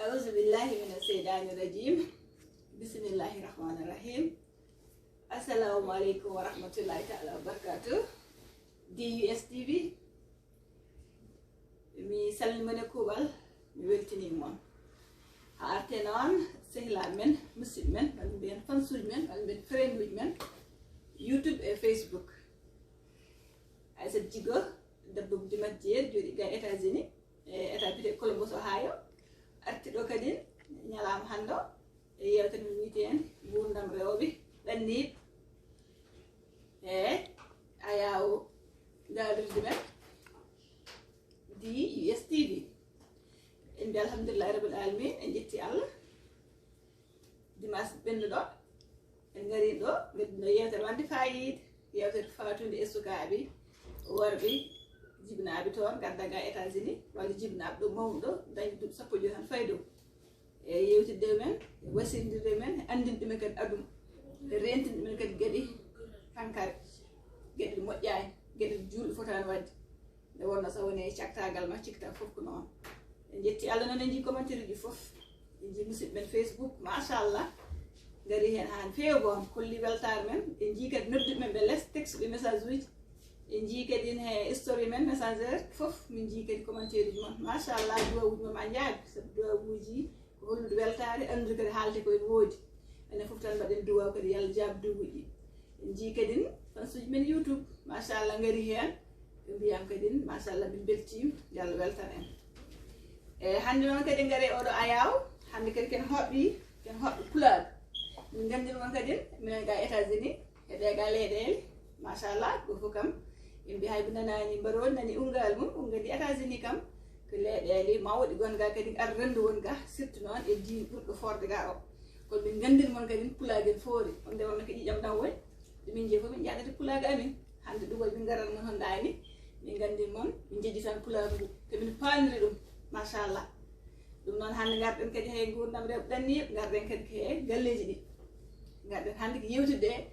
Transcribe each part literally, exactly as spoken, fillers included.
أعوذ بالله من الشيطان الرجيم. بسم الله الرحمن الرحيم. السلام عليكم ورحمة الله تعالى وبركاته. D U S T V, mi salmini mon e kuuɓal, mi weltini mon. Haa arti noon sehilaaɓe men, musidɓe men, walla mbiyen fansuuji men, walla mbiyen frenduuji men, YouTube e Facebook. Aysata Jigo, debbo Dimatjeeri, jooɗi ga États-Unis, e état biyetee Columbus, Ohio. Arti ɗo kadi ñalaama hannde o, e yeewtere men wiyetee nguurndam rewɓe ɓanniiɓe. E ayaawo daalirde men D U S T V. En mbiya alhamdulillahi rabbil alamin, en ƴetti Allah. Dimanche ɓennuɗo, en ngari ɗo, ngadduno yeewtere wonde faayiida, yeewtere faatunde e sukaaɓe worɓe jibinaaɓe toon, ngadda ga États-Unis, walla jibinaaɓe ɗo mawɗo, dañi duuɓi sappo e joy tan fayi dow. E yewtidde men, e wasindirde men, e anndinde men kadi aduna, e rentinde men kadi geɗe hankare, geɗe ɗe moƴƴaani, geɗe ɗe juulɗo fotaani waɗde. Nde wonno so woni e cagtaagal ma, cikta fof ko noon. En njetti Allah noon, en njii commentaire uji fof. En njii musidɓe men Facebook, machallah. Ngari heen haa feewi boom, kolli weltaare men. En njii kadi nodduɓe men ɓe les, texte ɓe, message uji. En njii kadi ne he story men, messenger, fof min njii kadi commentaire uji mon. Machallah, duwawuuji mon ma njaabi, sabu duwawuuji ko hollude weltaare, anndude kadi haalte ko ene woodi. Enen fof tan mbaɗen duwaw kadi, yo Allah jaab duwawuuji. En njii kadi fansuuji men YouTube, machallah, ngari heen. Ɓe mbiyam kadi, machallah, min mbeltiima, yo Allah weltan en. E hannde noon kadi ngare oɗo ayaawo, hannde kadi ken hoɓɓi, ken hoɓɓi pulaar. Min nganndin mon kadi, minen ga États-Unis, e ɗe ga leyɗeele, machallah, ko fof kam. En mbi hay ɓe nanaani mbaroodi, nani unngal mum, unngal ndi États-Unis kam, ko leyɗeele mawɗe gon ga kadi, ar renndu won ga, surtout noon e diin ɓurɗo forde ga o. Kono min nganndin mon kadi pulaar gen foore, on nde wonno ko ƴiƴam ɗam woni, ɗo min njehi fof min njaadata pulaar ga amin. Hannde ɗum waɗi min ngaran mon honɗaani, min nganndin mon, min njejjitan pulaar ngu, ko min paamiri ɗum, machallah. Ɗum noon hannde ngarɗen kadi he nguurndam rewɓe ɓanniiɓe, ngarɗen kadi ko he galleeji ɗi. Ngarɗen hannde ko yewtidde e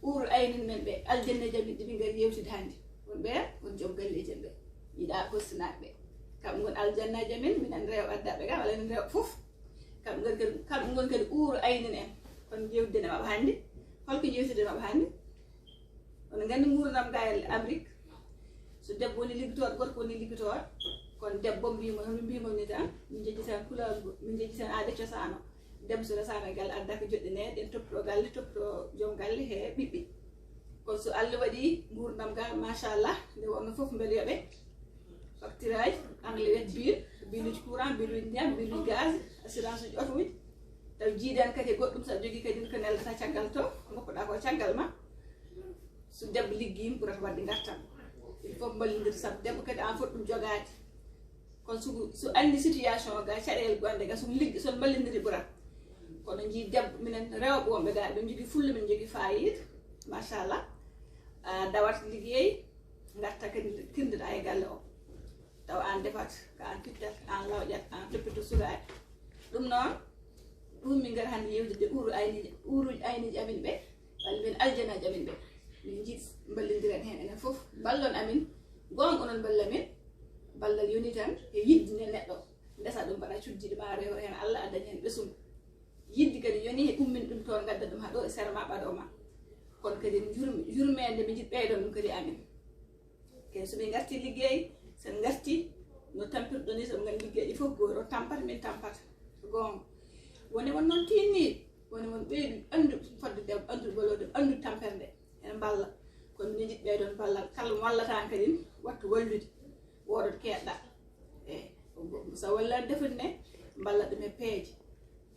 uuru aynin men ɓe, aljanneeji amin ɗi min ngari yewtidde hannde. Won ɓe, won joom galleeji en ɓe. Yiɗa kostinaaɓe ɓe. Kamɓe ngon aljannaaji amin, minen rewɓe addaɓe ga, walla enen rewɓe fof. Kamɓe ngoni kadi, kamɓe ngoni kadi uuru aynin en. Kono jewtidde maɓɓe hannde. Holko jewtidde maɓɓe hannde? Oɗon nganndi nguurndam ga e Amérique. So debbo woni liggotooɗo, gorko woni liggotooɗo. Kono debbo mbimo, hono mbimo ni tan, min njejjitan pulaar ngu, min njejjitan aade cosaan o. Debbo so resaama e galle, adda ko joɗɗinee, ɗen toppitoo galle, toppitoo joom galle he ɓiɓɓe. Kono so Allah waɗi nguurndam ga, machallah, nde wonno fof mbele yoɓe. Facture aji, anglais wiyata bill, billuji courant, billuji ndiyam, billuji gaz, assurance uji oto uji. Taw jiidan kadi e goɗɗum, so a jogii kadi ko neldata caggal to, ngoppoɗa ko caggal ma. So debbo liggiima, ɓurata waɗde ngartam. Il faut mballondir, sabu debbo kadi an foti ɗum jogaade. Kono so, so anndi situation o ga, caɗeele gonɗe ga, so liggi, so mballondiri ɓurat. Kono njii debbo, minen rewɓe wonɓe ga, ɓe njogii fulla, min njogii faayiida, machallah. A dawat liggey, ngarta kadi kirdiɗa e galle o. Taw an defat, ko an fittat, an lawƴat, an toppito sukaaɓe. Ɗum noon, ɗum min ngari hannde yewtidde uuru ayniiji, uuruuji ayniiji amin ɓe, walla mbiyen aljanaaji amin ɓe. Min njiɗi mballondiren heen enen fof, mballon amin, goonga onon mballa min, ballal yoni tan e yiɗde nde neɗɗo. Ndesa ɗum mbaɗa cuddiɗo ma rewo heen Allah, a dañi heen ɓesngu. Yiɗde kadi yoni e ummin ɗum toon, ngadda ɗum haa ɗo e sera ma, ɓaɗo ma. Kono kadi jurm-, yurmeende mi jiɗ ɓeydon ɗum kadi amin. Kadi so min ngarti liggey, so en ngarti no tampirɗo ni, so en ngarti liggey ɗi fof gooto, on tampata, min tampata. Ko goonga. Woni won noon tinni, woni won ɓeydu anndu fodde debbo, anndu balloo debbo, anndu tampere nde. Ene mballa. Kono minen njiɗ ɓeydon ballal. Kala mo wallata kadi, wattu wallude. Woodat keedɗa. E, so wallani defude ne, mballa ɗum e peeje.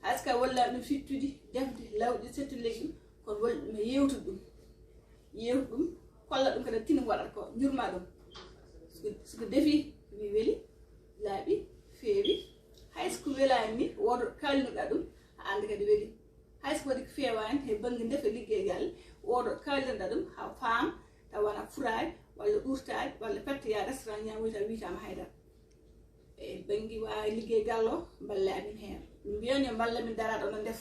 Hay so ka wallani ɗum fittude, defde, lawƴude, settude leggum, kono wallu ɗum e yewtude ɗum. Yewtu ɗum, kolla ɗum kadi tini waɗata ko, njurma ɗum. So ko, so ko defi, mi weli, laaɓi, feewi. Hay so ko welani ni, woodat kaalnuɗa ɗum, a anda kadi weli. Hay so waɗi ko feewaani he bannge ndefa liggey galle, woodat kaalirɗa ɗum haa faam, tawa wona furaade, walla ɗuurtaade, walla pette yaa restaurant ñaamoyta, wiytaama haydara. E bannge waawi liggey galle o, mballe amin heen. Min mbiyan yo mballe min daraade onon ndef.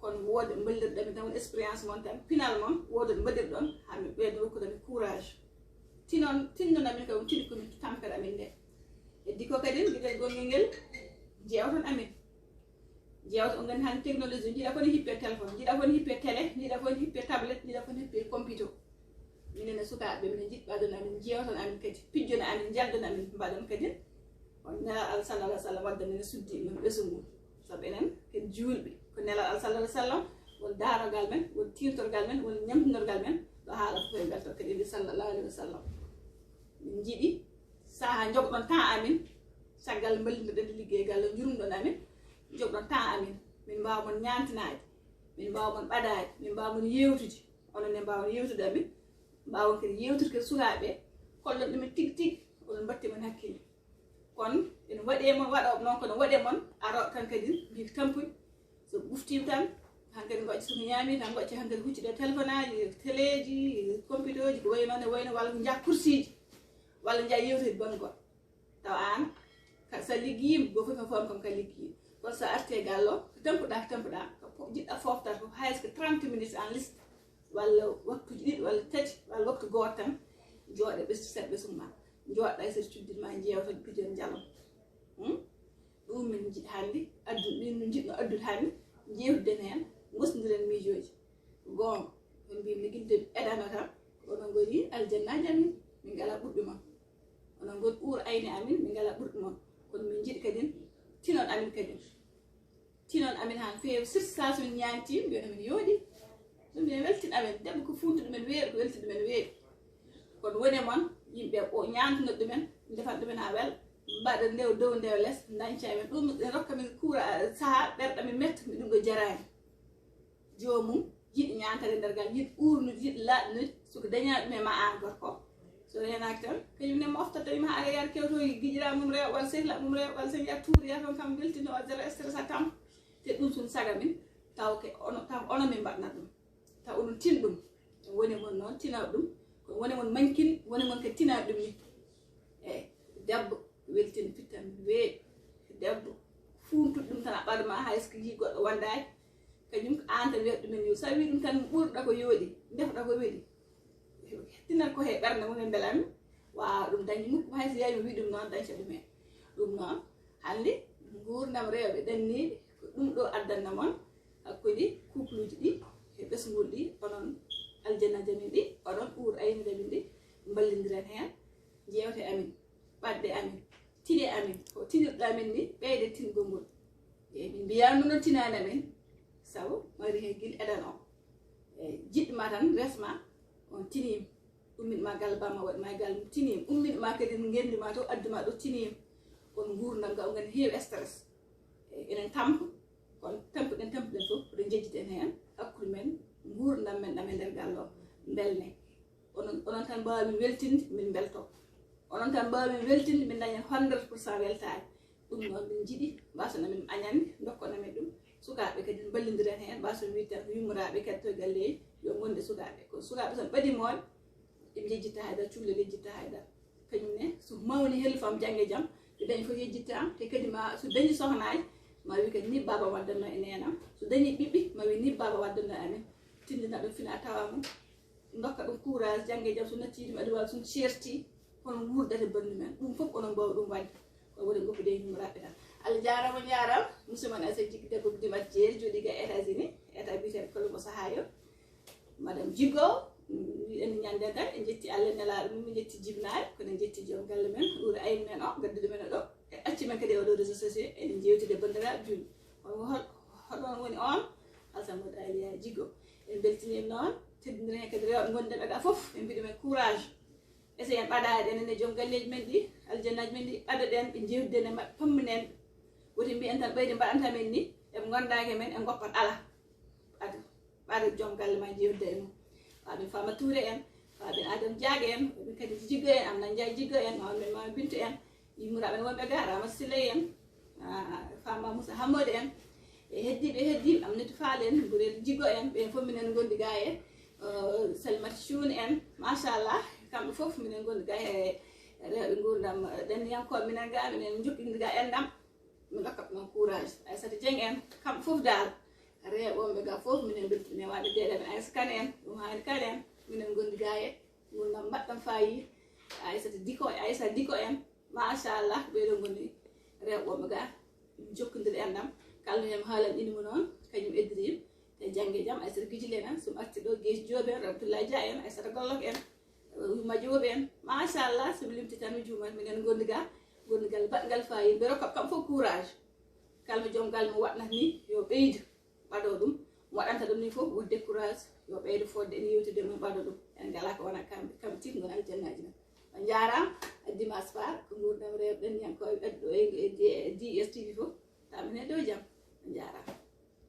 Kono wooda mballirɗa min tan, won expérience mon tan, pinal mon, wooda ɗo mbaɗirɗon, haa min ɓeyda rokkude min courage. Tinon, tinnon amin kadi, on tini ko min tampere amin nde. Heddi ko kadi, giɗel gonngel ngel, jeewton amin. Jeewte, on nganndi hannde technologie, njiɗa fof ne hippe téléphone, njiɗa fof ne hippe télé, njiɗa fof ne hippe tablette, njiɗa fof ne hippe computer. Minen e sukaaɓe, minen njiɗ ɓadon amin, jeewton amin kadi, pijjon amin, njaldan amin, mbaɗon kadi. On Nelaaɗo Allah sallallahu alaihi wa sallam waddani en suddi men ɓesngu. Sabu enen ken juulɓe, ko Nelaaɗo Allah sallallahu alaihi wa sallam won daarogal men, won tiitorgal men, won ñamtinorgal men, ɗo haala fof e welto kadi ndi sallallahu alaihi wa sallam. Min njiɗi saha jogɗon temps amin, caggal mballitoɗen liggey galle, njurumɗon amin, jogɗon temps amin, min mbaawa mon ñaantinaade, min mbaawa mon ɓadaade, min mbaawa mon yeewtude, onon ne mbaawa yewtude amin, mbaawa kadi yewtude kadi sukaaɓe, kollon ɗumen tigi tigi, onon mbatte mon hakkille. Kono ene waɗe mon, waɗooɓe noon kono waɗe mon, arooɓe tan kadi mbiyi ko tampude, so ɓuftiima tan, hankadi ngocca, so ko ñaami tan ngocca, hankadi huccude e téléphone aji, téléji, computer ji, ko wayi noon e wayno, walla njaha kursiiji, walla njaha yewtude bangol. Tawa aan, ka, so a liggiima, gooto fof kam, kam ka liggiima. Kono so a artii e galle o, ko tampuɗaa, ko tampuɗaa, ko po-, jiɗɗaa fooftaade fof, hay so ko trente minutes aan lista, walla waktuuji ɗiɗi, walla tati, walla waktu gooto tan, jooɗo ɓesngu seeɗa ɓesngu ma. Njooɗoɗaa e seeɗa cuddit ma, njeewta, pijon, njalon. Hmm? Ɗum min njiɗ hannde, addu, min njiɗno addude hannde, njeewtiden heen, ngosndiren miijooji. Goonga, on mbiimi ne gilde edano tan, ko onon ngoni aljannaaji amin, min ngalaa ɓurɗo mon. Onon ngoni uur ayni amin, min ngalaa ɓurɗo mon. Kono min njiɗi kadi, tinon amin kadi. Tinon amin haa feewi, surtout so min ñaantiima, mbiyon amin yooɗi. Ɗum ene weltina amin. Debbo ko fuuntuɗo men weeɓi, ko weltida men weeɓi. Kono woni e mon, yimɓe o ñaantuno ɗumen, ndefan ɗumen haa wela, mbaɗa ndew dow ndew les, dañca e men. Ɗum ene rokka min kuura, sahaa, ɓerɗe amin metta, mi ɗum ɗo jaraani. Joomum yiɗi ñaantade nder galle, yiɗi uurnude, yiɗi laaɓnude, so ko dañaa ɗum e ma aan gorko. So reenaaki tan, kañum ne mofta tawi ma aɗa yar kewto giƴiraa mum rew, walla sehla mum rew, walla sen yar tuur, yar toon kam weltino, o zéro stress a tam. Te ɗum sun saga min, taw ke ono, taw ono min mbaɗna ɗum. Taw onon tin ɗum. Woni mon noon, tina ɗum. Ko woni mon mankin, woni mon ko tina ɗum ni. Eyi, debbo weltin pittan weeɓi. Debbo fuuntuɗo ɗum tan a ɓaɗa ma hay so ko yii goɗɗo wondaaki. Kañum ko aan tan wiyata ɗumen yo. So a wii ɗum tan ɓurɗa ko yooɗi, ndefɗa ko weeli. Hettinat ko he ɓernde mum e mbela mi waawa ɗum dañde mukk. Hay so yawi mi wii ɗum noon, dañta ɗum heen. Ɗum noon, hannde nguurndam rewɓe ɗanniiɓe, ko ɗum ɗo addanna mon hakkunde couple uji ɗi e ɓesngol ɗi, onon aljanna jamin ɗi, onon uur ayni jamin ɗi, mballondiren heen, jeewte amin, ɓaɗɗe amin, tine amin, ko tinirɗo amin ni, ɓeyde tingol ngol. E min mbiyaano noon tinaani amin, sabu mari heen gil edan o. E jiɗma tan resma, on tiniima. Ummitma galle bamma, waɗma e galle mum, tiniima. Ummitma kadi ngenndi ma to, addu ma ɗo, tiniima. Kono nguurndam ga, o ngandi heewi stress. E enen tampa, kono tampuɗen, tampuɗen fof, koɗo njejjiten heen hakkunde men, nguurndam men ɗam e nder galle o, mbelne. Onon, onon tan mbaawi min weltinde, min mbelto. Onon tan mbaawi min weltinde, min daña hundred pour cent weltaare. Ɗum noon min njiɗi, mbason amin añande, ndokkon amin ɗum. Sukaaɓe kadi mballondiren heen, mbason wiide tan ko yummoraaɓe kadi to e galleeji, yo ngonde sukaaɓe. Kono sukaaɓe tan ɓadimooɓe, ɓe njejjitta haydara, cukalel yejjitta haydara. Kañum ne, so mawni helli fam jannge jam, so dañi fof yejjitta am, te kadi ma, so dañi sohnaaji, ma wi kadi ni baaba waddanno e neenam. So dañi ɓiɓɓe, ma wi ni baaba waddanno e amen. Tindina ɗum fina tawa mum. Ndokka ɗum courage, jannge jam so natti ɗum, aɗa waawi ɗum ceerti, hono wuurdata banndum en. Ɗum fof onon mbaawi ɗum waɗde. Ko woni ngoppude e yummoraaɓe tan. Allah jaaraama, on njaaraama. Musidɗo mon Aysata Jiggo, debbo Dimat Jeeri, jooɗii ga États-Unis, état biyeteeɗo Columbus, Ohio. Madame Jiggo, en ñande tan, en njetti Allah e Nelaaɗo mum, en njetti jibinaaɓe, kono en njetti joom galle men, uur ayni men o, gadduɗo men o ɗo, e acci men kadi e oɗo réseau sociaux, eɗen jeewtide e banndiraaɓe juulɓe. Hono hol-, hoɗon woni on? Alsan Mawɗo Aliya Jiggo. En mbeltiniima noon, teddindiren heen kadi rewɓe ngonɗen ɓe ga fof, en mbiɗo men courage. Ese en ɓadaade enen e joom galleeji men ɗi, aljannaaji men ɗi, ɓadoɗen ɓe, njeewtiden e maɓɓe, pamminen ɓe. Woti mbiyen tan ɓeyde mbaɗanta men ni, eɓe ngondaaki e men, en ngoppat, alaa. Ɓado, ɓado joom galle ma, njeewtida e mum. Faaɓe Fama Touré en, faaɓe Adam Diaga en, ɓe kadi Jiggo en, Amna Ndiaye Jiggo en, Mawɓe men Mama Bintu en, yummoraaɓe men wonɓe ga, Rama Sile en, ah, Fama Moussa Hammadi en, e heddiiɓe, heddiiɓe, Aminata Fall en, Burel Jiggo en, ɓen fof minen ngondi ga e, eh, Salimata Cuun en, machallah, kamɓe fof minen ngondi ga e rewɓe nguurndam, ɗanniyankooɓe minen ga, minen njokkidiri ga enɗam, min ndokkat ɗum courage. Aysata Dieng en, kamɓe fof dal, rewɓe wonɓe ga fof minen mbeltini, waɗde deeɗe men Aysata Kane en, ɗum haani Kane en, minen ngondi ga e nguurndam mbaɗɗam faayi, Aysata Diko, Aysata Diko en, machallah, ɓeɗo ngoni rewɓe wonɓe ga, jokkondiri enɗam, Kalno hem haalan ini mo noon, kañum Edrim. Te jannge jam, Aysata Gijil en, sum arti ɗo, Geej Joob en, Ramatullahi Dia en, Aysata Gollok en, Yumma Joob en. Machallah, sum limti tan mi juumat, minen gondi ga, gondi gal baɗgal faayi. Mbero kam, kam fof courage. Kalno joom gal mo waɗnat ni, yo ɓeydu ɓaɗo ɗum. Mo waɗanta ɗum ni fof, wo décourage, yo ɓeydo fodde en yewtude mum ɓaɗo ɗum. En ngala ko wona kam, kam tit ngon aljannaji men. On njaaraama, dimanche faar, ko nguurdam rewɓe ɗen, yan ko ɓeddo e, e, e D S T V fof. Tamine ɗo jam. On njaaraama.